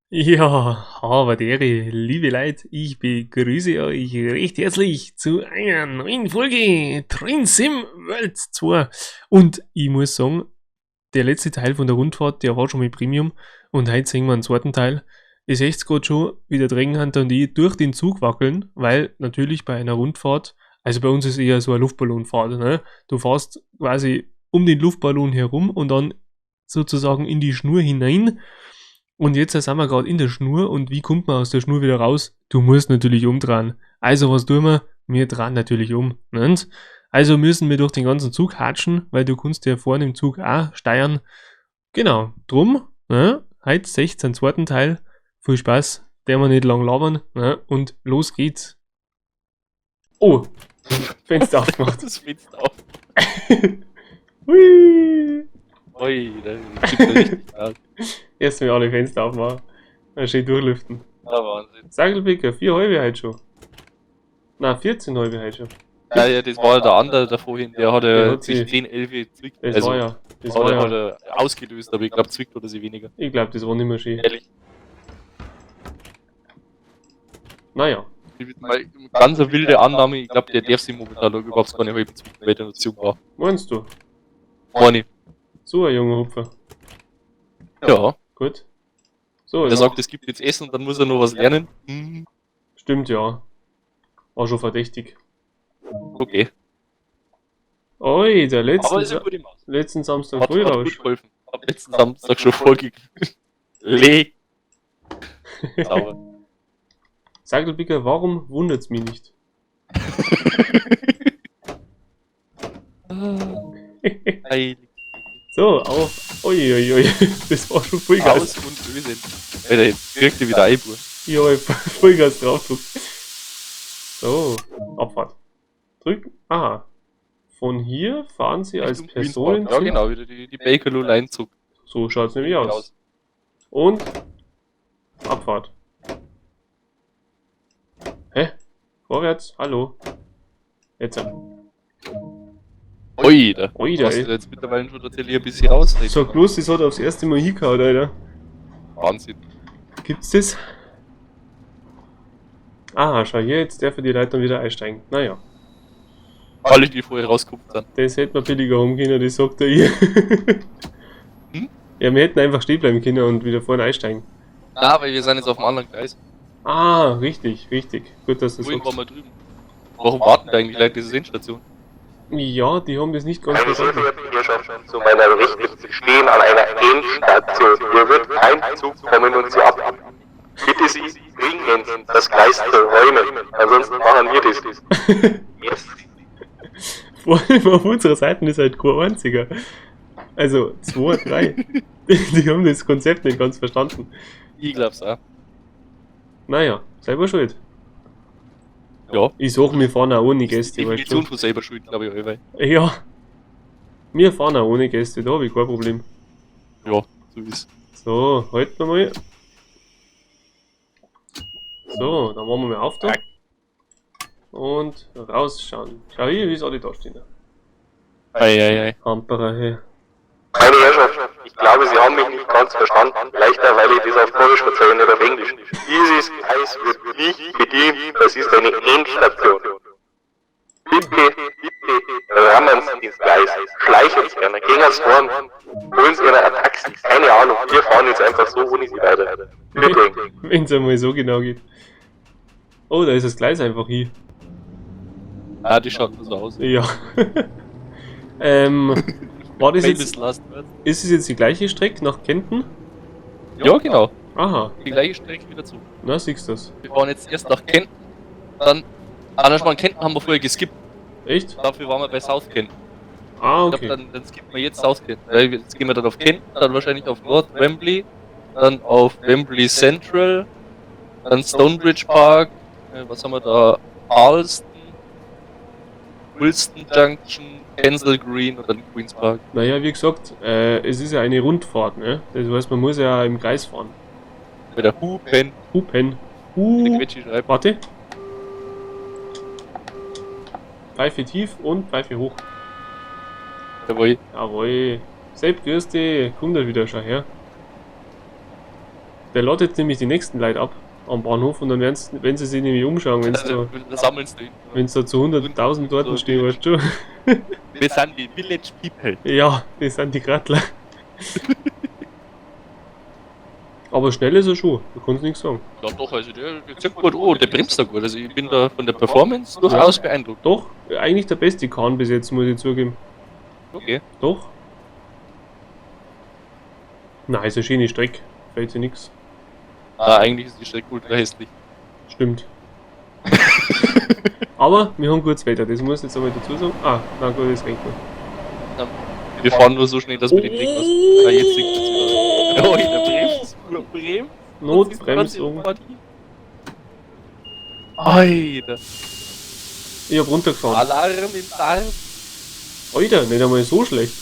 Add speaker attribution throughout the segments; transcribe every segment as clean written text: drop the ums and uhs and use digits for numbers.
Speaker 1: Ja, Haberdere, liebe Leute, ich begrüße euch recht herzlich zu einer neuen Folge Train Sim World 2. Und ich muss sagen, der letzte Teil von der Rundfahrt, der war schon mal Premium. Und heute sehen wir einen zweiten Teil. Ihr seht gerade schon, wie der Drängenhunter und ich durch den Zug wackeln, weil natürlich bei einer Rundfahrt, also bei uns ist eher so eine Luftballonfahrt, ne? Du fährst quasi um den Luftballon herum und dann sozusagen in die Schnur hinein. Und jetzt sind wir gerade in der Schnur und wie kommt man aus der Schnur wieder raus? Du musst natürlich umdrehen. Also was tun wir? Wir drehen natürlich um. Ne? Also müssen wir durch den ganzen Zug hatschen, weil du kannst ja vorne im Zug auch steuern. Genau, drum, ne? Heute 16. Zweiten Teil. Viel Spaß, der wir nicht lang labern, ne? Und los geht's. Oh, Fenster aufgemacht.
Speaker 2: Das Fenster auf.
Speaker 1: Hui.
Speaker 2: Ui, da gibt ja richtig Gas.
Speaker 1: Erst mal alle Fenster aufmachen. Dann schön durchlüften.
Speaker 2: Ah, Wahnsinn.
Speaker 1: Sagelpicker, 4 halbe heute schon. Na, 14 halbe heute schon.
Speaker 2: Ja, ja, das war der andere da vorhin, der hat
Speaker 1: Der
Speaker 2: ja
Speaker 1: hat
Speaker 2: sich
Speaker 1: sich
Speaker 2: 10, 11 zwickt.
Speaker 1: Das
Speaker 2: Also,
Speaker 1: war ja. Das
Speaker 2: hat
Speaker 1: war
Speaker 2: er,
Speaker 1: ja.
Speaker 2: hat er ausgelöst, aber ich glaub, zwickt oder sie weniger.
Speaker 1: Ich glaub, das war nicht mehr schön.
Speaker 2: Ehrlich.
Speaker 1: Naja.
Speaker 2: Ich würd mal ganz eine wilde Annahme, ich glaub, der darf sich momentan noch überhaupt gar nicht halb zwicken, weil der noch zu jung war.
Speaker 1: Meinst du?
Speaker 2: Meine ich.
Speaker 1: So ein junger Hupfer.
Speaker 2: Ja.
Speaker 1: Gut. So,
Speaker 2: Der
Speaker 1: ja.
Speaker 2: sagt, es gibt jetzt Essen und dann muss er noch was lernen. Hm.
Speaker 1: Stimmt, ja. War schon verdächtig.
Speaker 2: Okay.
Speaker 1: Oi, der
Speaker 2: Aber ist eine gute Maus.
Speaker 1: letzten Samstag
Speaker 2: Hat,
Speaker 1: früh
Speaker 2: hat
Speaker 1: raus.
Speaker 2: gut geholfen. Hab letzten Samstag schon vorgekriegt. Leg. Sauber.
Speaker 1: Sagelpicker, warum wundert's mich nicht?
Speaker 2: Heilig.
Speaker 1: So, auf. Ui, ui, ui. Das war schon Vollgas.
Speaker 2: Aus und lösen. Alter, jetzt kriegt ihr wieder Einbuhr.
Speaker 1: Ich hab Vollgas drauf gedrückt. So, Abfahrt. Drück. Aha. Von hier fahren Sie als
Speaker 2: Richtung Queen's
Speaker 1: Personen.
Speaker 2: Park. Ja, genau, wieder die Bakerloo Line zurück.
Speaker 1: So schaut's nämlich aus. Und Abfahrt. Hä? Vorwärts? Hallo? Jetzt.
Speaker 2: Oida.
Speaker 1: Oida,
Speaker 2: Hast
Speaker 1: ey.
Speaker 2: du jetzt mittlerweile schon tatsächlich ein bisschen raus?
Speaker 1: Sag bloß, das hat aufs erste Mal hingehauen, Alter.
Speaker 2: Wahnsinn.
Speaker 1: Gibt's das? Aha, schau hier, jetzt dürfen die Leute dann wieder einsteigen. Naja.
Speaker 2: Alle, die vorher rausgekommen sind.
Speaker 1: Das hätte man billiger haben können, das sagt er hier.
Speaker 2: Hm?
Speaker 1: Ja, wir hätten einfach stehen bleiben können und wieder vorne einsteigen.
Speaker 2: Na, weil wir sind jetzt auf dem anderen Gleis.
Speaker 1: Ah, richtig, richtig. Gut, dass du das
Speaker 2: Vorhin
Speaker 1: sagst.
Speaker 2: waren wir drüben. Warum warten da eigentlich Leute diese Endstation?
Speaker 1: Ja, die haben das nicht ganz
Speaker 3: Meine sehr
Speaker 1: verstanden.
Speaker 3: verehrten Herrschaften, zu meiner Rechten, Sie stehen an einer Endstation. Hier wird kein Zug kommen und Sie abholen. Bitte Sie dringend, das Gleis zu räumen. Ansonsten machen wir das. Yes.
Speaker 1: Vor allem auf unserer Seite ist halt kein einziger. Also, 2, 3. Die haben das Konzept nicht ganz verstanden.
Speaker 2: Ich glaub's auch.
Speaker 1: Naja, selber schuld.
Speaker 2: Ja.
Speaker 1: Ich sag, wir fahren auch ohne Gäste,
Speaker 2: Die
Speaker 1: weißt
Speaker 2: Definition
Speaker 1: du.
Speaker 2: von selber schuld, glaub ich, allweil.
Speaker 1: Ja. Wir fahren auch ohne Gäste, da hab ich kein Problem.
Speaker 2: Ja, so ist.
Speaker 1: So, halten wir mal. So, dann machen wir mal auf da. Und rausschauen. Schau hier, wie es alle da stehen.
Speaker 2: Ei, ei, ei.
Speaker 1: Hamperer, hey.
Speaker 3: Meine Herrschaften, ich glaube, Sie haben mich nicht ganz verstanden. Vielleicht auch, weil ich das auf Polnisch verzeihe und nicht auf Englisch. Dieses Gleis wird nicht bedient. Das ist eine Endstation. Bitte, bitte, rammen Sie ins Gleis. Schleichen Sie einer, gehen Sie vorn. Holen Sie einer ein Taxi. Keine Ahnung, wir fahren jetzt einfach so ohne Sie weiter. Bitte.
Speaker 1: Wenn's einmal so genau geht. Oh, da ist das Gleis einfach hier.
Speaker 2: Ah, die schaut nur so aus.
Speaker 1: Ja. War das
Speaker 2: Famous
Speaker 1: jetzt,
Speaker 2: last words.
Speaker 1: ist es jetzt die gleiche Strecke nach Kempten?
Speaker 2: Ja, genau.
Speaker 1: Aha,
Speaker 2: Die gleiche Strecke wieder zu.
Speaker 1: na siehst du das.
Speaker 2: Wir fahren jetzt erst nach Kempten, dann. Ah, nein, Kempten haben wir vorher geskippt.
Speaker 1: Echt?
Speaker 2: Dafür waren wir bei South Kempten.
Speaker 1: Ah,
Speaker 2: Ich glaub,
Speaker 1: okay.
Speaker 2: dann skippen wir jetzt South Kempten. Weil jetzt gehen wir dann auf Kempten, dann wahrscheinlich auf North Wembley, dann auf Wembley Central, dann Stonebridge Park, was haben wir da? Harleston, Willesden Junction, Kensal Green und dann Queen's Park.
Speaker 1: Naja, wie gesagt, es ist ja eine Rundfahrt, ne? Das heißt, man muss ja im Kreis fahren.
Speaker 2: Bei der Hupen,
Speaker 1: Hupen.
Speaker 2: der
Speaker 1: Hu.
Speaker 2: Quetschi schreibt.
Speaker 1: Warte. Pfeife tief und Pfeife hoch.
Speaker 2: Jawohl.
Speaker 1: Jawohl. Sepp, grüß dich. Komm da wieder schon her. Der lädt jetzt nämlich die nächsten Leute ab am Bahnhof und dann werden's, wenn sie sich nämlich umschauen, wenn's da,
Speaker 2: Da sammelst du ihn.
Speaker 1: wenn's da zu 100.000 dort stehen, weißt du?
Speaker 2: Wir sind die Village People.
Speaker 1: Ja, das sind die Grattler. Aber schnell ist er schon, du kannst nichts sagen.
Speaker 2: Ja doch, also der zieht gut an, der bremst da gut. Also ich bin da von der Performance durchaus beeindruckt.
Speaker 1: Doch, eigentlich der beste Kahn bis jetzt, muss ich zugeben.
Speaker 2: Okay.
Speaker 1: Doch. Nein, ist eine schöne Strecke. Fällt sich nix.
Speaker 2: Ah, eigentlich ist die Strecke ultra hässlich.
Speaker 1: Stimmt. Aber wir haben gutes Wetter, das muss ich jetzt einmal dazu sagen. Ah, na gut, es regnet.
Speaker 2: Wir fahren nur so schnell, dass wir den Regen aus. Ah, jetzt sinkt es wieder. Oh, der bremst. Bremst.
Speaker 1: Notbremsung.
Speaker 2: Alter.
Speaker 1: Ich hab runtergefahren.
Speaker 2: Alarm im Darm.
Speaker 1: Alter, nicht einmal so schlecht.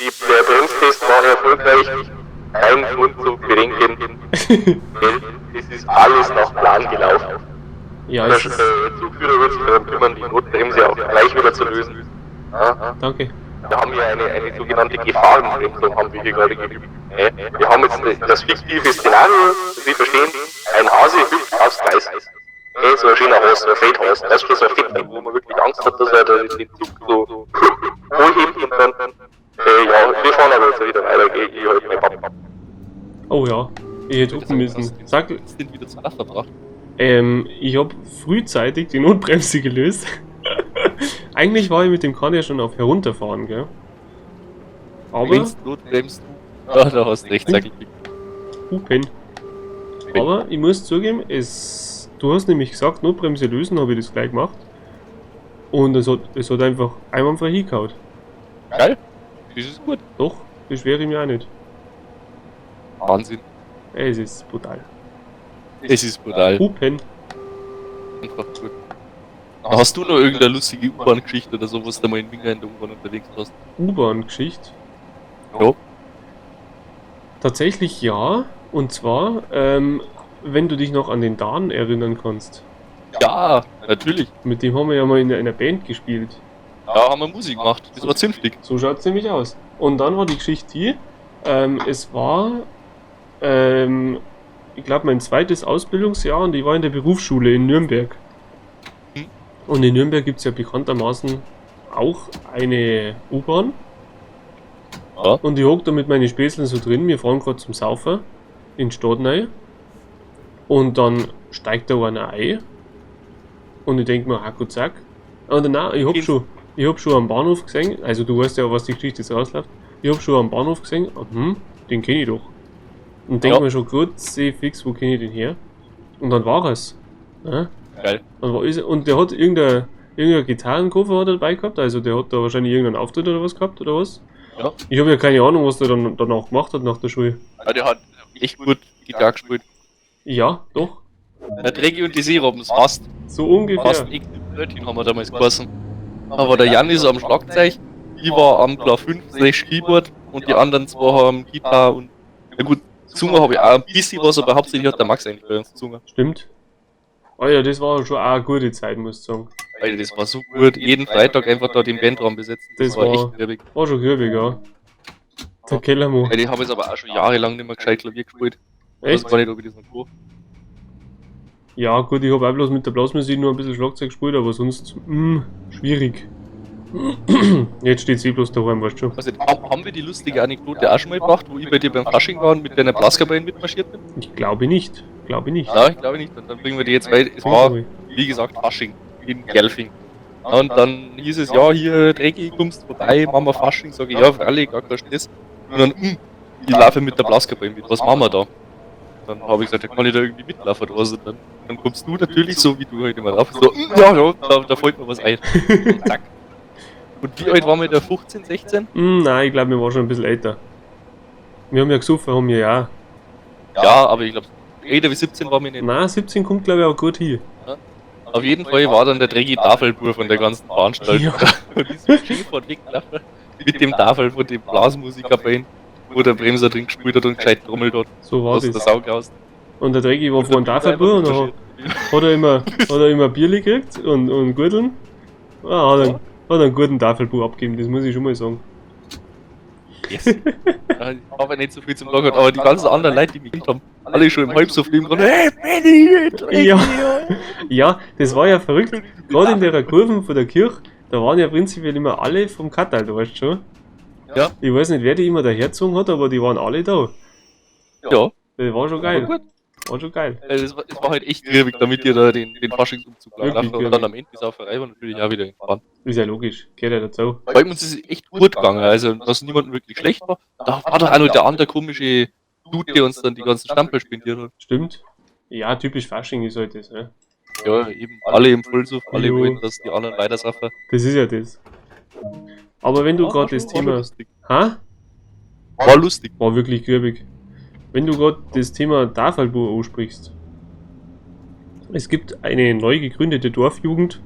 Speaker 3: Der Bremstest war erfolgreich. Kein Grund zum Bedenken. Es ist alles nach Plan gelaufen.
Speaker 1: Ja,
Speaker 3: Der
Speaker 1: es ist,
Speaker 3: Zugführer wird sich darum kümmern, die Notbremse auch gleich wieder zu lösen. Ja,
Speaker 1: danke.
Speaker 3: wir haben hier eine sogenannte Gefahrenbremsung haben wir hier gerade geübt. Wir haben jetzt das fiktive Szenario, Sie verstehen, ein Hase hüpft aufs Gleis. So ein schöner Hase, so ein Feldhase, das ist schon so ein Fetter, wo man wirklich Angst hat, dass er da den Zug so hochhebt und dann, ja, wir fahren aber jetzt wieder weiter, ich halt mein Papp.
Speaker 1: Oh ja, ich hätte hupen müssen. Sag,
Speaker 2: Sind wieder zum Lachen gebracht.
Speaker 1: ich hab frühzeitig die Notbremse gelöst. Eigentlich war ich mit dem Kahn ja schon auf Herunterfahren, gell? Aber
Speaker 2: Wenn's notbremst, du. Ah, da hast du recht, sag ich.
Speaker 1: hupen. Aber ich muss zugeben, du hast nämlich gesagt, Notbremse lösen, habe ich das gleich gemacht. Und es hat einfach einwandfrei hingehauen.
Speaker 2: Geil. Das ist gut.
Speaker 1: Doch, beschwere ich mich auch nicht.
Speaker 2: Wahnsinn.
Speaker 1: Es ist brutal.
Speaker 2: Es ist brutal.
Speaker 1: Hupen.
Speaker 2: Einfach gut. Hast du noch irgendeine lustige U-Bahn-Geschichte oder so, was du mal in Wien in der U-Bahn unterwegs warst?
Speaker 1: U-Bahn-Geschichte?
Speaker 2: Ja.
Speaker 1: Tatsächlich ja. Und zwar, wenn du dich noch an den Dan erinnern kannst.
Speaker 2: Ja, natürlich.
Speaker 1: Mit dem haben wir ja mal in einer Band gespielt.
Speaker 2: Da haben wir Musik gemacht. Das war zünftig.
Speaker 1: So schaut's nämlich aus. Und dann war die Geschichte die, es war, ich glaub, mein zweites Ausbildungsjahr und ich war in der Berufsschule in Nürnberg. Und in Nürnberg gibt's ja bekanntermaßen auch eine U-Bahn.
Speaker 2: Ja.
Speaker 1: Und ich hock da mit meinen Späßeln so drin, wir fahren grad zum Saufen in Stadt rein. Und dann steigt da einer ein. Und ich denk mir, ah, gut, zack. Und nein, ich hab schon am Bahnhof gesehen, also du weißt ja, was die Geschichte jetzt rausläuft. Ich hab schon am Bahnhof gesehen, den kenn ich doch. Und denk mir schon, gut, seh fix, wo kenn ich den her? Und dann war es. Ja?
Speaker 2: Geil.
Speaker 1: Dann war es, und der hat irgendein Gitarrenkoffer hat er dabei gehabt, also der hat da wahrscheinlich irgendeinen Auftritt oder was gehabt, oder was?
Speaker 2: Ja.
Speaker 1: Ich hab ja keine Ahnung, was der dann danach gemacht hat nach der Schule.
Speaker 2: Ja, der hat echt gut Gitarre gespielt.
Speaker 1: Ja, doch.
Speaker 2: Der Drecki und die Seerobben, das passt.
Speaker 1: So ungefähr.
Speaker 2: Fast echt 13 haben wir damals geheißen. Aber der Jan ist am Schlagzeug, ich war am Klavier 5 slash Keyboard und die anderen zwei haben Gitarre und. Ja gut, Zunge habe ich auch ein bisschen was, aber hauptsächlich hat der Max eigentlich bei uns Zunge.
Speaker 1: Stimmt. Oh ja, das war schon auch eine gute Zeit, muss ich sagen.
Speaker 2: Alter, das war so gut. Jeden Freitag einfach da den Bandraum besetzen. Das
Speaker 1: Das
Speaker 2: war echt grübig.
Speaker 1: war schon grübig, ja. Der Kellermo.
Speaker 2: Alter, ich habe jetzt aber auch schon jahrelang nicht mehr gescheit Klavier gespielt.
Speaker 1: Echt?
Speaker 2: Ich weiß gar nicht, ob ich das noch kann.
Speaker 1: Ja, gut, ich hab auch bloß mit der Blasmusik nur ein bisschen Schlagzeug gespielt, aber sonst, schwierig. Jetzt steht sie bloß daheim, weißt du schon.
Speaker 2: Also, haben wir die lustige Anekdote auch schon mal gebracht, wo ich bei dir beim Fasching war und mit deiner Blaskapelle mitmarschiert bin?
Speaker 1: Ich glaube nicht. Glaube nicht.
Speaker 2: Nein, ich glaube nicht. Und dann bringen wir die jetzt, weil es war, wie gesagt, Fasching in Gerlfing. Und dann hieß es, ja, hier, Drecki, kommst vorbei, machen wir Fasching. Sag ich, ja, freilich, gar kein Stress. Und dann, ich laufe mit der Blaskapelle mit, was machen wir da? Dann habe ich gesagt, ja, kann ich da irgendwie mitlaufen oder was? Und dann kommst du natürlich, so wie du halt immer drauf bist, so, ja, ja, da fällt mir was ein. Und zack. Und wie alt waren wir da? 15, 16?
Speaker 1: Nein, ich glaub, wir waren schon ein bisschen älter. Wir haben ja gesoffen, haben wir ja auch.
Speaker 2: Ja, aber ich glaub, älter wie 17 waren wir nicht.
Speaker 1: Nein, 17 kommt, glaub ich, auch gut hin.
Speaker 2: Ja. Auf jeden Fall war dann der dreckige Tafelbur von der ganzen Veranstaltung.
Speaker 1: Ja.
Speaker 2: Und ist schön vorweggelaufen mit dem Tafel von dem Blasmusikerband, wo der Bremser drin gespielt hat und gescheit trommelt hat.
Speaker 1: So war
Speaker 2: Aus
Speaker 1: das.
Speaker 2: der Sau raus.
Speaker 1: Und der Drecki war vor dem Tafelbur und dann hat er immer Bierli gekriegt und Gurteln. Ah, hat er einen guten Tafelbur abgegeben, das muss ich schon mal sagen.
Speaker 2: Yes. Ja, ich habe nicht so viel zum Lachen, aber die ganzen anderen Leute, die mich kennt haben, alle schon im Halbsuff neben dran, hey, Benni, Dreck,
Speaker 1: Ja. Ja, das war ja verrückt. Gerade in der Kurve von der Kirche, da waren ja prinzipiell immer alle vom Kattal, du weißt schon.
Speaker 2: Ja.
Speaker 1: Ich weiß nicht, wer die immer dahergezogen hat, aber die waren alle da.
Speaker 2: Ja,
Speaker 1: Das war schon
Speaker 2: war
Speaker 1: geil.
Speaker 2: gut.
Speaker 1: War schon geil.
Speaker 2: Also es war halt echt grimmig, damit ihr da den Faschingsumzug
Speaker 1: Wirklich
Speaker 2: laufen. Und
Speaker 1: grimmig.
Speaker 2: dann am Ende die Sauferei war natürlich auch wieder entspannt.
Speaker 1: Ist ja logisch, gehört ja dazu.
Speaker 2: Bei uns ist es echt gut gegangen, also dass niemandem wirklich schlecht war. Da war doch auch noch der andere komische Dude, der uns dann die ganzen Stamperl spendiert hat.
Speaker 1: Stimmt. Ja, typisch Fasching ist halt das, ne?
Speaker 2: Ja, eben alle im Vollsuff, alle
Speaker 1: Jo.
Speaker 2: wollen, dass die anderen weitersaufen.
Speaker 1: Das ist ja das. Aber wenn du
Speaker 2: War
Speaker 1: gerade
Speaker 2: schon-
Speaker 1: das
Speaker 2: war schon
Speaker 1: Thema.
Speaker 2: lustig.
Speaker 1: Ha?
Speaker 2: War lustig.
Speaker 1: War wirklich grübig. Wenn du gerade das Thema Tafelbur ansprichst. Es gibt eine neu gegründete Dorfjugend.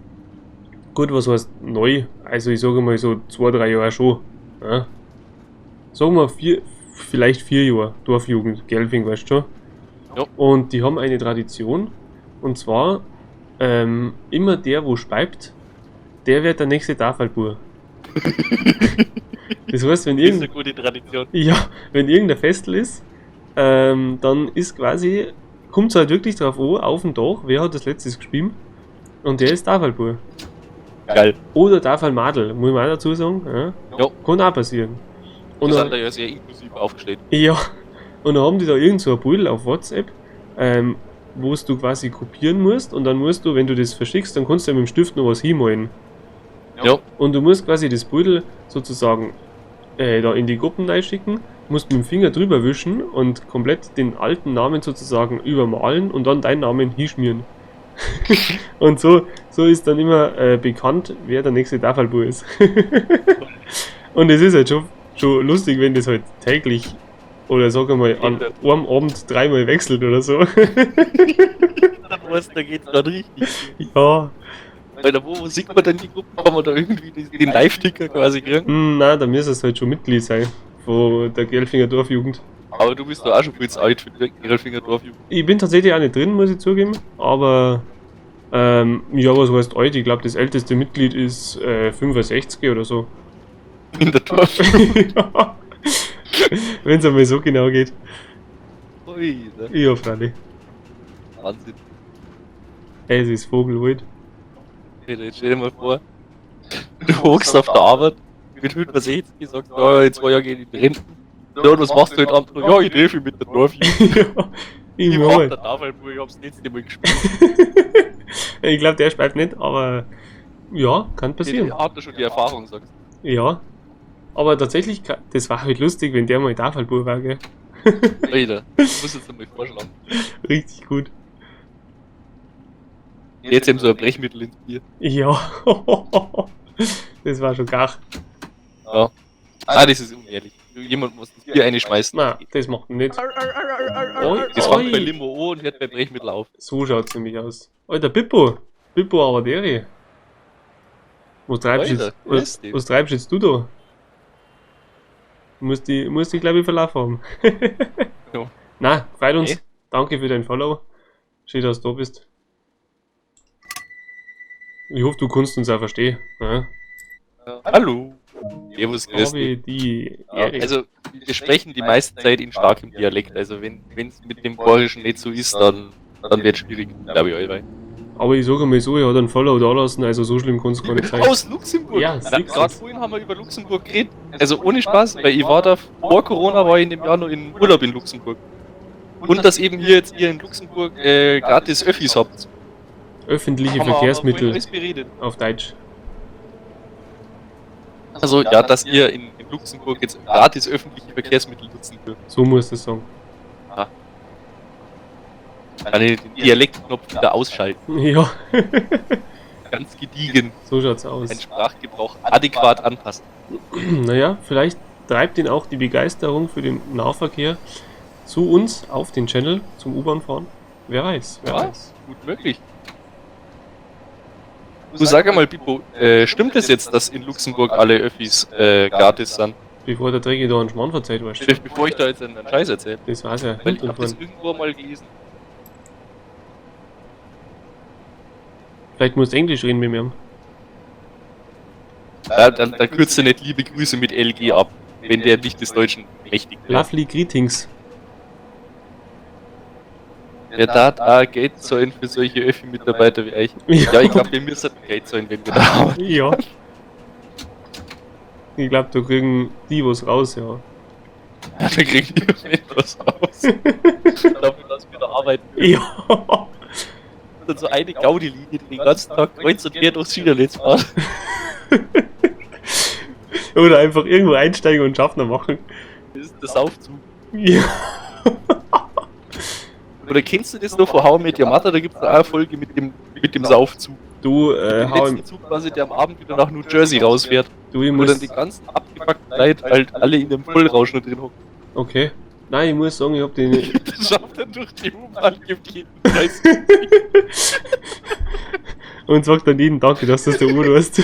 Speaker 1: Gut, was heißt neu? Also ich sage mal so 2, 3 Jahre schon. Ja. Sagen wir 4, vielleicht 4 Jahre Dorfjugend, Gelfing, weißt du schon.
Speaker 2: Ja.
Speaker 1: Und die haben eine Tradition. Und zwar immer der, wo speibt, der wird der nächste Tafelbur. Das heißt, wenn
Speaker 2: Das ist
Speaker 1: irgend
Speaker 2: eine gute Tradition.
Speaker 1: ja, wenn irgendein Festel ist, dann ist quasi, kommt es halt wirklich drauf an, auf den Tag, wer hat das letztes gespielt und der ist Tafelbur.
Speaker 2: Geil.
Speaker 1: Oder Tafelmadel, muss man auch dazu sagen. Ja.
Speaker 2: Ja.
Speaker 1: Kann auch passieren. Und
Speaker 2: Wir sind
Speaker 1: dann,
Speaker 2: da ja sehr inklusiv aufgestellt.
Speaker 1: ja, und dann haben die da irgend so ein Beutel auf WhatsApp, wo es du quasi kopieren musst und dann musst du, wenn du das verschickst, dann kannst du ja mit dem Stift noch was hinmalen.
Speaker 2: Ja.
Speaker 1: Und du musst quasi das Beutel sozusagen da in die Gruppen reinschicken, musst mit dem Finger drüber wischen und komplett den alten Namen sozusagen übermalen und dann deinen Namen hinschmieren. Und so ist dann immer bekannt, wer der nächste Tafelbur ist. Und es ist halt schon lustig, wenn das halt täglich oder sagen wir mal an einem Abend dreimal wechselt oder so.
Speaker 2: Dann weißt du, da geht's dann richtig.
Speaker 1: Ja.
Speaker 2: Alter, wo sieht man denn die Gruppen? Kann man da irgendwie den Live-Ticker quasi kriegen?
Speaker 1: Nein, da müsste es halt schon Mitglied sein von der Gelfinger Dorfjugend.
Speaker 2: Aber du bist doch auch schon viel zu alt für die Gelfinger Dorfjugend.
Speaker 1: Ich bin tatsächlich auch nicht drin, muss ich zugeben, aber ja, was heißt alt? Ich glaube, das älteste Mitglied ist 65 oder so.
Speaker 2: In der Dorfjugend.
Speaker 1: Ja. Wenn es einmal so genau geht.
Speaker 2: Ui, ne?
Speaker 1: Ja, freilich.
Speaker 2: Wahnsinn.
Speaker 1: Ey, es ist Vogelwild.
Speaker 2: Alter, jetzt stell dir mal vor, du hockst auf der Arbeit mit 65, sagst, ja, in 2 Jahren geh ich in Rente. Ja, und was machst du heute Abend noch? Ja, ich treffe mich mit der Dorfjugend.
Speaker 1: Ja, ich
Speaker 2: Ich
Speaker 1: mach
Speaker 2: mach
Speaker 1: halt.
Speaker 2: der Tafelbuhr, ich hab's letzte Mal gespielt.
Speaker 1: Ich glaube, der speit nicht, aber ja, kann passieren.
Speaker 2: Der hat da schon die Erfahrung, sagst du.
Speaker 1: Ja. Aber tatsächlich, das war halt lustig, wenn der mal Tafelbur war, gell?
Speaker 2: Alter, ich muss jetzt einmal vorschlagen.
Speaker 1: Richtig gut.
Speaker 2: Jetzt eben so ein Brechmittel ins Bier.
Speaker 1: Ja. Das war schon gar.
Speaker 2: Ja. Ah, das ist unehrlich. Jemand muss das Bier einschmeißen.
Speaker 1: Nein, das macht man nicht. Oi,
Speaker 2: Das fängt bei
Speaker 1: oi.
Speaker 2: Limo an und hört bei Brechmittel auf.
Speaker 1: So schaut's nämlich aus. Alter, Pippo. Pippo Avaderi. Was treibst
Speaker 2: Alter,
Speaker 1: jetzt,
Speaker 2: wer ist der?
Speaker 1: was treibst jetzt du da? Muss die glaube ich verlaufen haben.
Speaker 2: Ja.
Speaker 1: Na, freut uns.
Speaker 2: Okay.
Speaker 1: Danke für dein Follow. Schön, dass du da bist. Ich hoffe, du kannst uns auch verstehen. Ja.
Speaker 2: Hallo. Servus, grüß dich.
Speaker 1: Habe die
Speaker 2: Ja,
Speaker 1: Ehre.
Speaker 2: also, wir sprechen die meiste Zeit in starkem Dialekt. Also, wenn es mit dem Bayerischen nicht so ist, dann wird es schwierig, glaube ich, allweil.
Speaker 1: Aber ich sage mal so, ich hat einen Follow da lassen, also so schlimm kann es gar nicht sein.
Speaker 2: Aus Luxemburg!
Speaker 1: Ja,
Speaker 2: Na,
Speaker 1: siehst du.
Speaker 2: gerade vorhin haben wir über Luxemburg geredet. Also ohne Spaß, weil ich war da vor Corona, war ich in dem Jahr noch in Urlaub in Luxemburg. Und dass eben hier jetzt ihr in Luxemburg gratis Öffis habt.
Speaker 1: Öffentliche
Speaker 2: Haben wir aber vorhin
Speaker 1: Verkehrsmittel
Speaker 2: alles beredet.
Speaker 1: auf Deutsch.
Speaker 2: Also ja, dass ihr in Luxemburg jetzt gratis öffentliche Verkehrsmittel nutzen dürft.
Speaker 1: So muss das sagen.
Speaker 2: Kann ich den Dialektknopf wieder ausschalten.
Speaker 1: Ja,
Speaker 2: Ganz gediegen.
Speaker 1: so schaut's aus.
Speaker 2: Ein Sprachgebrauch adäquat anpassen.
Speaker 1: Naja, vielleicht treibt ihn auch die Begeisterung für den Nahverkehr zu uns auf den Channel zum U-Bahn fahren. Wer weiß, wer
Speaker 2: Ja.
Speaker 1: weiß.
Speaker 2: Gut möglich. Du sag einmal, Pippo, stimmt es jetzt, dass in Luxemburg alle Öffis gratis sind?
Speaker 1: Bevor der Träger da einen Schmarrn verzeiht, weißt du.
Speaker 2: Bevor ich da jetzt einen Scheiß erzähle.
Speaker 1: Das war's ja.
Speaker 2: Weil
Speaker 1: Hinten
Speaker 2: ich
Speaker 1: und
Speaker 2: hab das
Speaker 1: vorn.
Speaker 2: irgendwo mal gelesen.
Speaker 1: Vielleicht musst du Englisch reden mit mir.
Speaker 2: Ja, dann kürzt du nicht liebe Grüße mit LG ab, Wenn der nicht des Deutschen mächtig wäre.
Speaker 1: Lovely Greetings.
Speaker 2: Der darf auch Geld zahlen für solche Öffi-Mitarbeiter wie euch.
Speaker 1: Ja.
Speaker 2: Ja, ich glaube, wir müssen Geld zahlen, wenn wir da arbeiten.
Speaker 1: Ja. Ich glaube, da kriegen die was raus, ja.
Speaker 2: Da kriegen die auf jeden Fall was raus. Dafür, dass wir da arbeiten.
Speaker 1: Ja.
Speaker 2: Und dann so eine Gaudi-Linie, die den ganzen Tag kreuz und quer durchs Schienennetz fahren.
Speaker 1: Oder einfach irgendwo einsteigen und Schaffner machen.
Speaker 2: Das ist der Saufzug.
Speaker 1: Ja.
Speaker 2: Oder kennst du das noch von How I Met Your Mother? Da gibt es auch eine Folge mit dem Saufzug.
Speaker 1: Du,
Speaker 2: Dem
Speaker 1: hau,
Speaker 2: letzten Zug quasi, der am Abend wieder nach New Jersey rausfährt.
Speaker 1: du, ich
Speaker 2: Wo dann
Speaker 1: muss.
Speaker 2: die ganzen abgefuckten Leute halt alle in dem Vollrausch nur drin hocken.
Speaker 1: Okay. Nein, ich muss sagen, ich hab den.
Speaker 2: Das schafft er durch die U-Bahn, gibt jeden Preis.
Speaker 1: Und sagt dann jeden Tag, dass das der Uhr hast.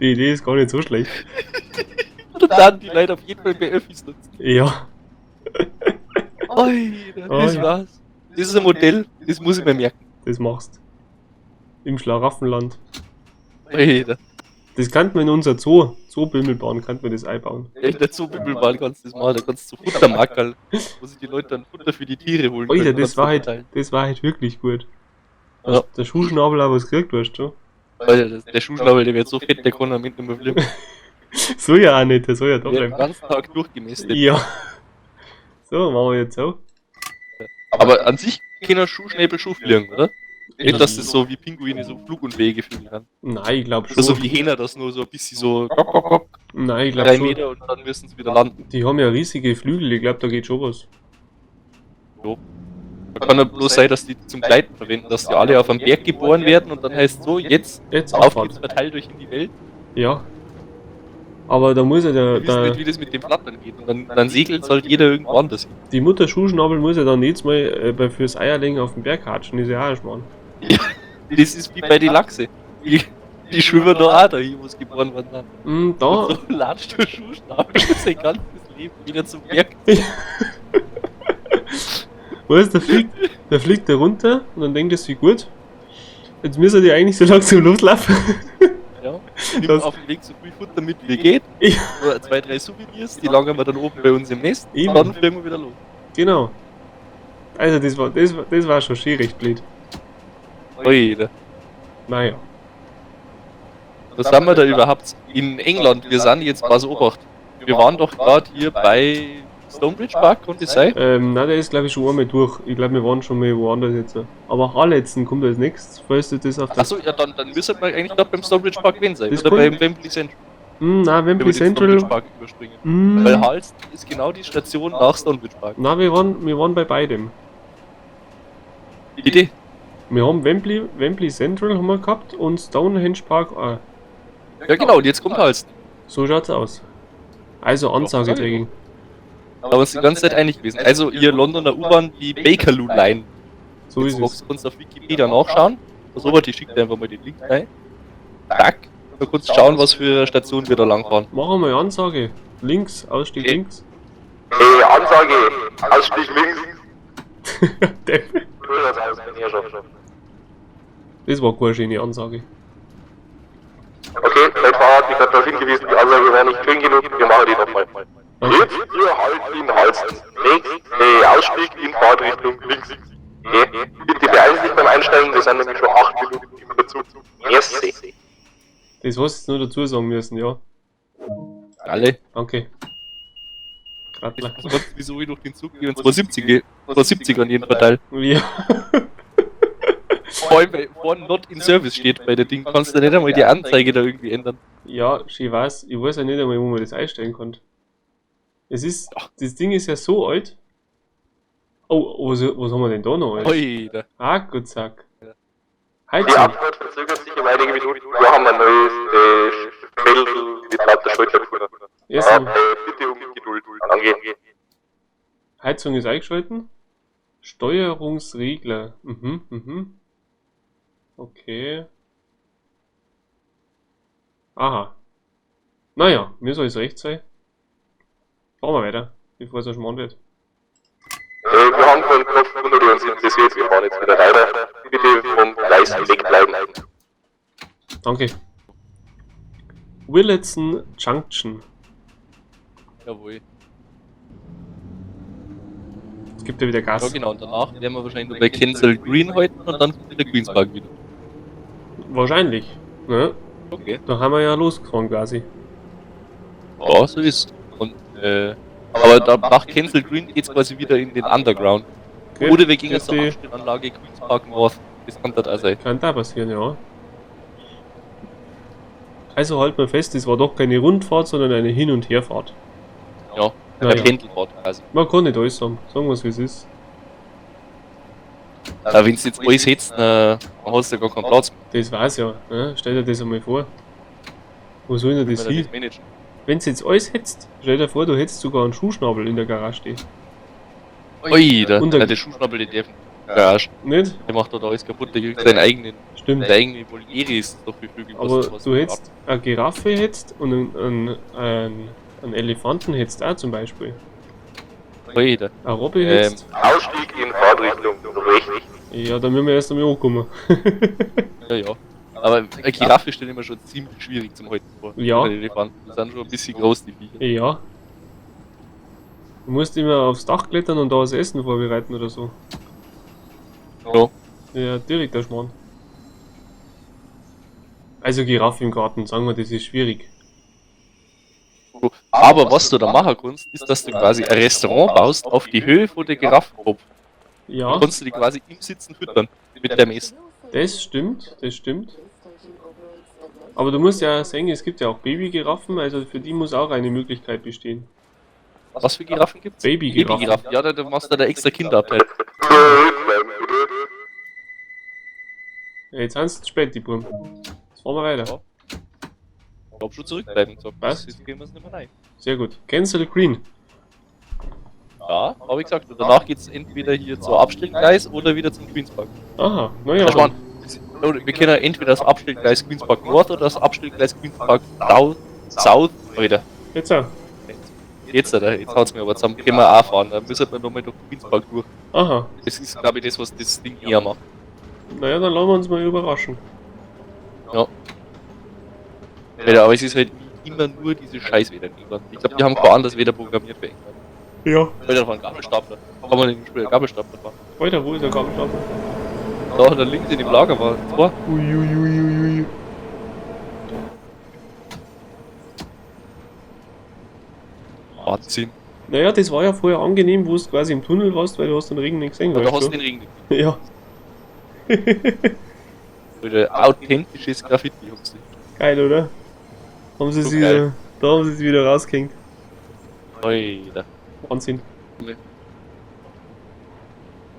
Speaker 1: Die Idee ist gar nicht so schlecht.
Speaker 2: Und dann die Leute auf jeden Fall mehr Öffis nutzen.
Speaker 1: Ja.
Speaker 2: Oi, das
Speaker 1: Oi.
Speaker 2: war's. Das ist ein Modell, das muss ich mir merken.
Speaker 1: Das machst. Im Schlaraffenland.
Speaker 2: Alter,
Speaker 1: Das kann man in unser Zoo, Zoobimmelbahn, kann man das einbauen.
Speaker 2: in der Zoobimmelbahn kannst du das machen, da kannst du so Futtermackerl, wo sich die Leute dann Futter für die Tiere holen
Speaker 1: Alter,
Speaker 2: können.
Speaker 1: das
Speaker 2: Kannst
Speaker 1: war
Speaker 2: du
Speaker 1: halt,
Speaker 2: verteilen.
Speaker 1: das war halt wirklich gut.
Speaker 2: Ja.
Speaker 1: Der Schuhschnabel auch was gekriegt, weißt du?
Speaker 2: Alter, der Schuhschnabel, der wird so fett, der kann am Ende nicht mehr fliegen.
Speaker 1: Soll ja auch nicht, der soll ja da
Speaker 2: Der wird den
Speaker 1: bleiben.
Speaker 2: ganzen Tag durchgemästet.
Speaker 1: Ja. So, machen wir jetzt so.
Speaker 2: Aber an sich kann ein Schuhschnäbel schon fliegen, oder? Nicht, dass das so wie Pinguine so flugunfähige fliegen kann.
Speaker 1: Nein, ich glaube
Speaker 2: Oder
Speaker 1: schon.
Speaker 2: so wie Hähner, das nur so ein bisschen so gock, gock, gock,
Speaker 1: Nein, ich glaube
Speaker 2: drei
Speaker 1: schon.
Speaker 2: Meter und dann müssen sie wieder landen.
Speaker 1: Die haben ja riesige Flügel, ich glaube, da geht schon was.
Speaker 2: Da kann ja bloß sein, dass die zum Gleiten verwenden, dass die alle auf einem Berg geboren werden und dann heißt so, jetzt
Speaker 1: Jetzt
Speaker 2: auf
Speaker 1: Abfahrt.
Speaker 2: geht's, verteilt euch in die Welt.
Speaker 1: Ja. Aber da muss ja der,
Speaker 2: Wir wissen
Speaker 1: der,
Speaker 2: nicht, wie das mit dem Flattern geht. Und dann segelt halt jeder irgendwo anders hin.
Speaker 1: die Mutter Schuhschnabel muss ja dann jedes Mal fürs Eierlegen auf den Berg hatschen, ist ja auch ein Schmarrn.
Speaker 2: Das ist wie bei den Lachse. Die schwimmen da auch dahin, wo sie geboren worden sind.
Speaker 1: Mm, da,
Speaker 2: Und so latscht der Schuhschnabel sein ganzes Leben wieder zum Berg.
Speaker 1: weißt du, da fliegt der runter und dann denkt er sich, gut, jetzt müssen die eigentlich so langsam loslaufen.
Speaker 2: Ja. Nimmt
Speaker 1: Das-
Speaker 2: auf dem Weg so viel Futter mit, wie geht.
Speaker 1: Ja.
Speaker 2: Oder zwei, drei Souvenirs, die lagern wir dann oben bei uns im Nest.
Speaker 1: Eben.
Speaker 2: Und dann fliegen wir wieder los.
Speaker 1: Genau. Also das war schon schier recht blöd.
Speaker 2: Oida.
Speaker 1: Naja.
Speaker 2: Was haben wir da überhaupt? In England, wir sind jetzt, pass Obacht. Wir waren doch gerade hier bei Stonebridge Park, konnte es sein?
Speaker 1: Na, der ist glaube ich schon einmal durch. Ich glaube, wir waren schon mal woanders jetzt. Aber Harletzen kommt als nächstes, falls du das auf der...
Speaker 2: Achso, ja, dann müssen wir eigentlich gerade beim Stonebridge Park gewesen sein.
Speaker 1: Das
Speaker 2: Oder
Speaker 1: kann-
Speaker 2: beim Wembley Central.
Speaker 1: Hm, nein,
Speaker 2: Wenn wir
Speaker 1: Wembley
Speaker 2: den
Speaker 1: Central...
Speaker 2: Stonebridge Park überspringen.
Speaker 1: Hm,
Speaker 2: Weil Harleston ist genau die Station nach Stonebridge Park.
Speaker 1: na, wir waren bei beidem.
Speaker 2: Bitte?
Speaker 1: Wir haben Wembley Central haben wir gehabt und Stonehenge Park auch.
Speaker 2: Ja, genau, und jetzt kommt Harleston.
Speaker 1: So schaut's aus. Also Ansage
Speaker 2: sag ich
Speaker 1: dagegen.
Speaker 2: Da haben wir uns die ganze Zeit einig gewesen. Also, ihr Londoner U-Bahn, die Bakerloo Line.
Speaker 1: So
Speaker 2: Jetzt
Speaker 1: ist es.
Speaker 2: kannst du auf Wikipedia nachschauen. Der Robert, ich schicke dir einfach mal den Link rein. Zack. Da kannst du schauen, was für Station wir da langfahren.
Speaker 1: Machen wir Ansage. Links, Ausstieg
Speaker 2: Okay.
Speaker 1: links.
Speaker 3: Hey, Ansage! Ausstieg links!
Speaker 1: Depp.
Speaker 3: So schaut's aus, meine Herrschaften.
Speaker 1: Das war keine schöne Ansage.
Speaker 3: Okay, mein Fahrer hat mich gerade darauf hingewiesen, die Ansage war nicht schön genug, wir machen die nochmal.
Speaker 1: Danke.
Speaker 3: Jetzt hier halt in Halsten. Nächst, Ausstieg in Fahrtrichtung links. Okay. Bitte beeilen Sie sich beim Einsteigen, wir sind nämlich schon 8 Minuten im Verzug. Merci.
Speaker 1: Das hast du jetzt nur dazu sagen müssen, ja.
Speaker 2: Alle.
Speaker 1: Danke. Grattler.
Speaker 2: Sonst, wieso ich durch den Zug gehe und 270 gehe. 270 an jeden Verteil.
Speaker 1: Ja.
Speaker 2: Vor allem, weil vorne not in service steht bei der Ding, kannst du nicht einmal die Anzeige da irgendwie ändern.
Speaker 1: Ja, ich weiß. Ich weiß ja nicht einmal, wo man das einstellen kann. Es ist, das Ding ist ja so alt. Oh, was haben wir denn da noch? Alter?
Speaker 2: Oida.
Speaker 1: Ah, Gott sack.
Speaker 3: Die
Speaker 1: Heizung.
Speaker 3: Abfahrt verzögert sich um einige Minuten. Wir haben ein neues Feld mit lauter Schalter gefunden.
Speaker 1: Erst
Speaker 3: Ja, bitte um Geduld. Danke.
Speaker 1: Heizung ist eingeschalten. Steuerungsregler. Okay. Aha. Naja, mir soll es recht sein. Fahren wir weiter, bevor es ein Schmarrn wird.
Speaker 3: Wir haben keinen Knopf und uns interessiert. Wir fahren jetzt wieder weiter. Bitte vom Gleis wegbleiben.
Speaker 1: Danke. Willetton Junction.
Speaker 2: Jawohl.
Speaker 1: Es gibt ja wieder Gas.
Speaker 2: Ja genau, und danach werden wir wahrscheinlich nur bei Kensal Green halten und dann kommt wieder Queen's Park wieder.
Speaker 1: Wahrscheinlich. Ne?
Speaker 2: Okay.
Speaker 1: Da haben wir ja losgefahren quasi.
Speaker 2: Ja, so ist. Und, aber da, nach Kensal Green geht's quasi wieder in den Underground.
Speaker 1: Okay.
Speaker 2: Oder wir gehen jetzt zur
Speaker 1: Die-
Speaker 2: Abstellanlage Queen's Park North. Das kann das auch sein.
Speaker 1: Kann da passieren, ja. Also halt mal fest, es war doch keine Rundfahrt, sondern eine Hin- und Herfahrt.
Speaker 2: Ja, eine
Speaker 1: Naja.
Speaker 2: Pendelfahrt quasi.
Speaker 1: Man kann nicht alles sagen. Sagen wir es, wie es ist.
Speaker 2: Da, wenn du jetzt alles hättest, dann hast du ja gar keinen Platz.
Speaker 1: Das war's ja. Ne? Stell dir das einmal vor. Wo soll denn das
Speaker 2: Wenn
Speaker 1: hin?
Speaker 2: das managen.
Speaker 1: Wenn du jetzt alles hättest, stell dir vor, du hättest sogar einen Schuhschnabel in der Garage stehen.
Speaker 2: Ui, der,
Speaker 1: Und der-
Speaker 2: der, der Schuhschnabel, der darf Garage.
Speaker 1: Nicht?
Speaker 2: Der macht dort alles kaputt, der kriegt seinen eigenen,
Speaker 1: Stimmt.
Speaker 2: seine eigene Voliere ist doch für Vögel.
Speaker 1: Aber
Speaker 2: was
Speaker 1: du hättest eine Giraffe hättest und einen Elefanten hättest auch zum Beispiel.
Speaker 2: Ui, der.
Speaker 1: Eine Robbe hättest.
Speaker 3: Ausstieg in Fahrtrichtung rechts.
Speaker 1: Ja, da müssen wir erst einmal ankommen.
Speaker 2: Ja, ja. Aber eine Giraffe stelle ich mir schon ziemlich schwierig zum Halten vor.
Speaker 1: Ja.
Speaker 2: Bei den Elefanten, die sind schon ein bisschen groß, die Viecher.
Speaker 1: Ja. Du musst immer aufs Dach klettern und da was Essen vorbereiten oder so.
Speaker 2: Ja.
Speaker 1: Ja, direkt der Schmarrn. Also Giraffe im Garten, sagen wir, das ist schwierig.
Speaker 2: Aber was du da machen kannst, ist, dass du quasi ein Restaurant baust auf die Höhe von der Giraffenkopf.
Speaker 1: Ja,
Speaker 2: Da kannst du die quasi im Sitzen füttern mit dem Essen.
Speaker 1: das stimmt, das stimmt. Aber du musst ja sehen, es gibt ja auch Babygiraffen, also für die muss auch eine Möglichkeit bestehen.
Speaker 2: Was für Giraffen gibt's?
Speaker 1: Babygiraffen.
Speaker 2: Babygiraffen. Ja, da machst du da extra Kinderabteil.
Speaker 3: Zurückbleiben, bitte.
Speaker 1: Ja, jetzt sind zu spät, die Buben. Jetzt fahren wir weiter.
Speaker 2: Ja. Ich hab schon zurückbleiben gesagt.
Speaker 1: Was?
Speaker 2: Jetzt gehen wir's nicht mehr rein.
Speaker 1: Sehr gut. Kensal Green.
Speaker 2: Ja, hab ich gesagt. Und danach geht's entweder hier zur Abstellgleis oder wieder zum Queen's Park.
Speaker 1: Aha, naja.
Speaker 2: Ja, Schwan, oder wir können entweder das Abstellgleis Queen's Park North oder das Abstellgleis Queen's Park South. Alter,
Speaker 1: Jetzt auch.
Speaker 2: jetzt, Alter, jetzt haut's mir aber zusammen. Können wir auch fahren. Dann müssen wir nochmal durch Queen's Park durch.
Speaker 1: Aha.
Speaker 2: Das ist, glaube ich, das, was das Ding eher macht.
Speaker 1: Naja, dann lassen wir uns mal überraschen.
Speaker 2: Alter, aber es ist halt immer nur diese Scheißwetter in England. Ich glaube, die haben kein anderes Wetter programmiert für England.
Speaker 1: Ja.
Speaker 2: Alter, da war ein Gabelstapler. Kann man in dem Spiel einen Gabelstapler fahren?
Speaker 1: Alter, wo ist der Gabelstapler?
Speaker 2: Da links in dem Lager war zwei.
Speaker 1: Uiuiuiui.
Speaker 2: Wahnsinn.
Speaker 1: Naja, das war ja vorher angenehm, wo du quasi im Tunnel warst, weil du hast den Regen nicht gesehen.
Speaker 2: Ja, da
Speaker 1: weißt
Speaker 2: hast du
Speaker 1: du?
Speaker 2: den Regen nicht.
Speaker 1: Ja,
Speaker 2: Alter, authentisches Graffiti haben sie.
Speaker 1: geil, oder? Haben sie
Speaker 2: So
Speaker 1: sie
Speaker 2: geil.
Speaker 1: wieder, da haben sie sie wieder rausgehängt.
Speaker 2: Alter.
Speaker 1: Wahnsinn.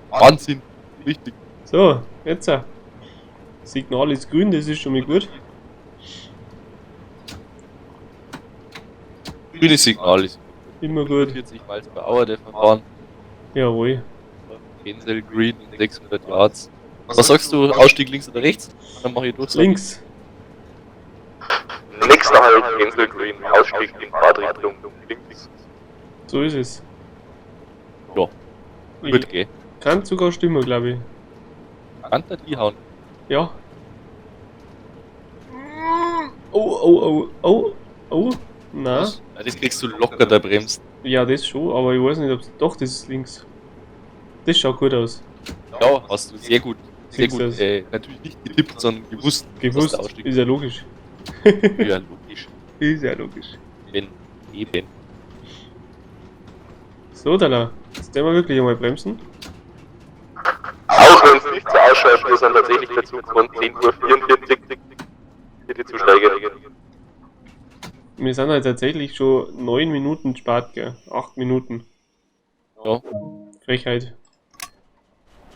Speaker 2: Wahnsinn. Richtig.
Speaker 1: So, jetzt. Signal ist grün, das ist schon mal gut.
Speaker 2: Grünes Signal ist
Speaker 1: Immer gut.
Speaker 2: 40 Miles per Hour der fahren.
Speaker 1: Jawohl.
Speaker 2: Kensal Green in 600 Yards. Was sagst du? Ausstieg links oder rechts? Dann mach ich durch.
Speaker 1: Links.
Speaker 3: Nächster Halt, Kensal Green, Ausstieg in Fahrtrichtung links.
Speaker 1: So ist es.
Speaker 2: Ja.
Speaker 1: Ich
Speaker 2: Gut, gell.
Speaker 1: kann sogar stimmen, glaube ich.
Speaker 2: Kann der die hauen.
Speaker 1: Ja. Oh, oh, oh, oh, oh. Na.
Speaker 2: Was? Ja, das kriegst du locker, da bremst.
Speaker 1: Ja, das schon, aber ich weiß nicht, ob Doch, das ist links. Das schaut gut aus.
Speaker 2: Ja, hast du sehr gut. Sehr
Speaker 1: Siehst
Speaker 2: gut.
Speaker 1: du's?
Speaker 2: Natürlich nicht getippt, sondern gewusst. dass
Speaker 1: Gewusst.
Speaker 2: der Ausstieg
Speaker 1: Ist ja logisch.
Speaker 2: Ja, logisch.
Speaker 1: Ist ja logisch.
Speaker 2: Wenn, eben.
Speaker 1: So, Dala. Jetzt werden wir wirklich einmal bremsen.
Speaker 3: Auch wenn es nicht so ausschaut, wir sind tatsächlich der Zug von 10:44 Uhr. Bitte zusteigen.
Speaker 1: Wir sind halt tatsächlich schon 9 Minuten spät, gell? 8 Minuten.
Speaker 2: Ja.
Speaker 1: Frechheit.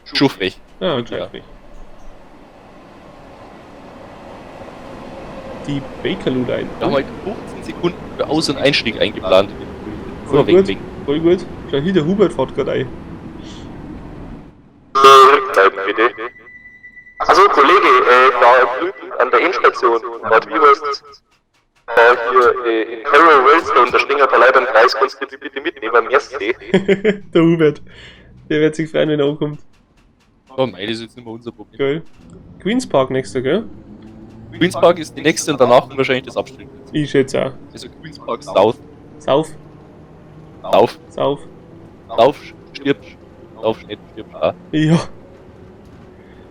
Speaker 2: Schon frech.
Speaker 1: Ja,
Speaker 2: Ja.
Speaker 1: gescheit frech. Die Bakerloo Line.
Speaker 2: Wir haben halt 15 Sekunden für Aus- und Einstieg eingeplant.
Speaker 1: Voll
Speaker 2: Nur
Speaker 1: gut.
Speaker 2: wegen.
Speaker 1: Voll gut. Schau hier, der Hubert fährt gerade ein.
Speaker 3: Zurückbleiben, bitte. Also Kollege, da drüben an der Endstation, Bad Wieberst, da hier in Harrow Wellstone, da stehen ein paar Leute am Kreis, kannst du die bitte mitnehmen, merci.
Speaker 1: Der Hubert. Der wird sich freuen, wenn er ankommt.
Speaker 2: Oh, mei, das ist jetzt nicht mehr unser Problem.
Speaker 1: Geil. Queens Park nächster, gell?
Speaker 2: Queen's Park ist die nächste und danach kommt wahrscheinlich das Abstellgleis.
Speaker 1: Ich schätze auch.
Speaker 2: Also Queen's Park South.
Speaker 1: Sauf,
Speaker 2: Lauf,
Speaker 1: sauf.
Speaker 2: lauf, stirbst. Lauf, nicht stirbst. Ah.
Speaker 1: Ja.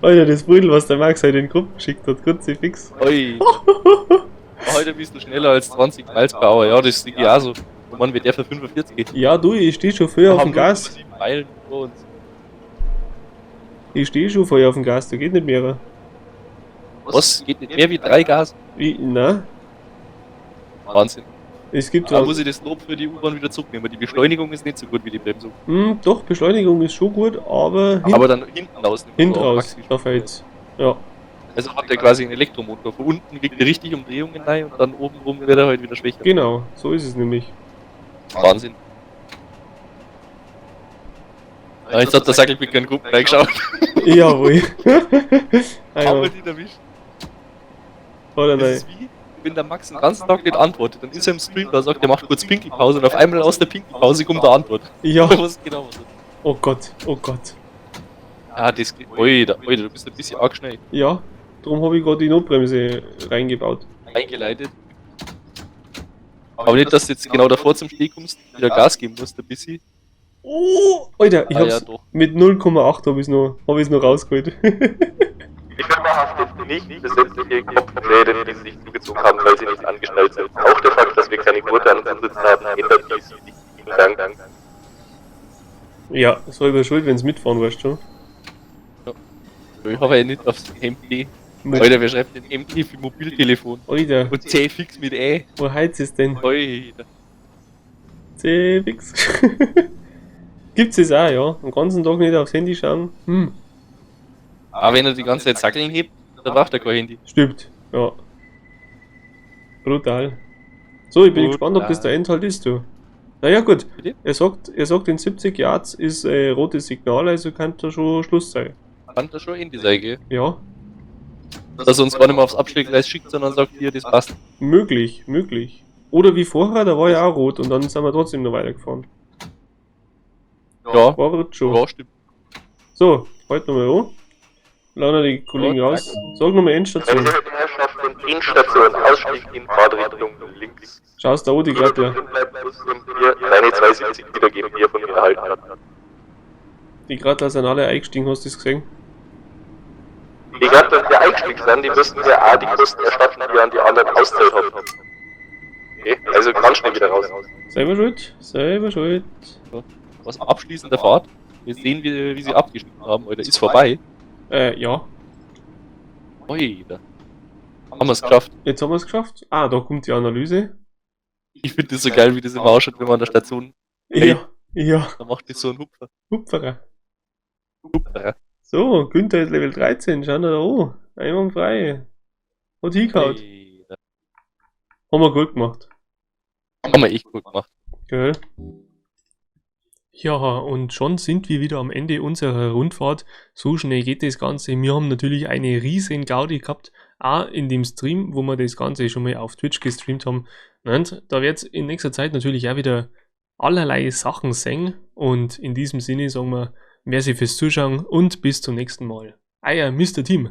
Speaker 1: Alter, das Brüdel, was der Max heute in die Gruppe geschickt hat, Kruzifix.
Speaker 2: Oi. War heute ein bisschen schneller als 20 Miles per Hour. Ja, das sehe ich auch so. Oh Mann, wie der für 45 geht.
Speaker 1: Ja, du, ich steh schon früher auf dem Gas.
Speaker 2: 7 Meilen vor uns.
Speaker 1: Ich steh schon vorher auf dem Gas, da geht nicht mehr.
Speaker 2: Was? Geht nicht mehr wie 3 Gas?
Speaker 1: Wie, na?
Speaker 2: Wahnsinn.
Speaker 1: Es gibt
Speaker 2: Da
Speaker 1: zwar.
Speaker 2: muss ich das Lob für die U-Bahn wieder zurücknehmen. Die Beschleunigung ist nicht so gut wie die Bremsung.
Speaker 1: Doch, Beschleunigung ist schon gut, aber
Speaker 2: Aber dann hinten raus. nicht mehr
Speaker 1: hinten
Speaker 2: so
Speaker 1: raus,
Speaker 2: auf
Speaker 1: da fällt's. Ja,
Speaker 2: Also hat er quasi einen Elektromotor. Von unten kriegt er richtig Umdrehungen rein und dann oben rum wird er halt wieder schwächer.
Speaker 1: genau, so ist es nämlich.
Speaker 2: Wahnsinn. Ja, jetzt hat der Sackelpicker in Gruppen reingeschaut.
Speaker 1: Jawohl.
Speaker 2: Haben
Speaker 1: Einmal.
Speaker 2: wir den erwischt?
Speaker 1: Oder
Speaker 2: Das
Speaker 1: nein.
Speaker 2: ist wie, wenn der Max den ganzen Tag nicht antwortet, dann ist er im Stream da, sagt, er macht kurz Pinkelpause und auf einmal aus der Pinkelpause kommt eine Antwort.
Speaker 1: Ja,
Speaker 2: Was genau was.
Speaker 1: oh Gott, oh Gott.
Speaker 2: Ah, das geht. Alter, Alter, du bist ein bisschen arg schnell
Speaker 1: Ja, darum habe ich gerade die Notbremse reingebaut.
Speaker 2: eingeleitet. Aber nicht, dass du jetzt genau davor zum Steh kommst, wieder Gas geben musst, ein bisschen.
Speaker 1: Oh, Alter, ich
Speaker 2: Ah,
Speaker 1: hab's
Speaker 2: ja, doch.
Speaker 1: mit 0,8 habe ich's noch, hab ich's noch rausgeholt.
Speaker 3: Die Firma haftet nicht für sämtliche Kopfschäden, die sie sich zugezogen haben, weil sie nicht angeschnallt sind. Auch der Fakt, dass wir keine Gurte an unseren Sitzen haben, ändert dies nicht. Vielen Dank.
Speaker 1: Ja, selber schuld, wenn's mitfahren, weißt du schon.
Speaker 2: Ich hoffe ja nicht aufs MT. Alter, wer schreibt denn MT für Mobiltelefon?
Speaker 1: Alter,
Speaker 2: Und C fix mit E.
Speaker 1: wo heizt es denn?
Speaker 2: Alter.
Speaker 1: C fix. Gibt's es auch, ja. Den ganzen Tag nicht aufs Handy schauen. Hm,
Speaker 2: Aber wenn er die ganze Zeit Sackeln hebt, dann braucht er kein Handy.
Speaker 1: stimmt. Ja. Brutal. So, ich bin
Speaker 2: Brutal.
Speaker 1: gespannt, ob das der Endhalt ist, du. Naja, gut.
Speaker 2: Bitte?
Speaker 1: Er sagt, in 70 Yards ist rotes Signal, also kann da schon Schluss sein.
Speaker 2: Kann da schon Handy sein, gell?
Speaker 1: Ja,
Speaker 2: Dass er uns gar nicht mehr aufs Abstellgleis schickt, sondern sagt, hier, das passt.
Speaker 1: möglich, möglich. Oder wie vorher, da war ja auch rot und dann sind wir trotzdem noch weitergefahren.
Speaker 2: Ja,
Speaker 1: War rot schon.
Speaker 2: ja, stimmt.
Speaker 1: So, heute nochmal an. Laden die Kollegen
Speaker 2: Ja,
Speaker 1: raus. Sag nochmal Endstation.
Speaker 3: Meine sehr verehrten Herrschaften, Endstation, Ausstieg in Fahrtrichtung links.
Speaker 1: Schaust da an, die Grattler.
Speaker 3: Drin bleiben müssen wir deine 270 wiedergeben, die er von mir erhalten hat.
Speaker 1: Die Grattler sind alle eingestiegen, hast du das gesehen?
Speaker 3: Die Grattler, die eingestiegen sind, die müssen wir auch die Kosten erstatten, die ihr an die anderen auszahlt habt. Okay, also ganz schnell wieder raus.
Speaker 1: Selber schuld, selber schuld.
Speaker 2: Was abschließende Fahrt. Wir sehen, wie sie abgeschnitten haben, Alter. Ist vorbei.
Speaker 1: Ja.
Speaker 2: Alter. Haben wir es geschafft.
Speaker 1: Jetzt haben wir es geschafft. Ah, da kommt die Analyse.
Speaker 2: Ich finde das so geil, wie das immer ausschaut, wenn man an der Station, Hey.
Speaker 1: Ja, ja.
Speaker 2: da macht das so einen Hupfer.
Speaker 1: Hupferer.
Speaker 2: Hupfer.
Speaker 1: So, Günther ist Level 13, schau dir da an. Einwandfrei. Hat hingehauen.
Speaker 2: Alter.
Speaker 1: Haben wir gut gemacht.
Speaker 2: Haben wir echt gut gemacht.
Speaker 1: Gell? Ja, und schon sind wir wieder am Ende unserer Rundfahrt. So schnell geht das Ganze. Wir haben natürlich eine riesen Gaudi gehabt, auch in dem Stream, wo wir das Ganze schon mal auf Twitch gestreamt haben. Und da wird's in nächster Zeit natürlich auch wieder allerlei Sachen sehen. Und in diesem Sinne sagen wir, merci fürs Zuschauen und bis zum nächsten Mal. Euer Mr. Team.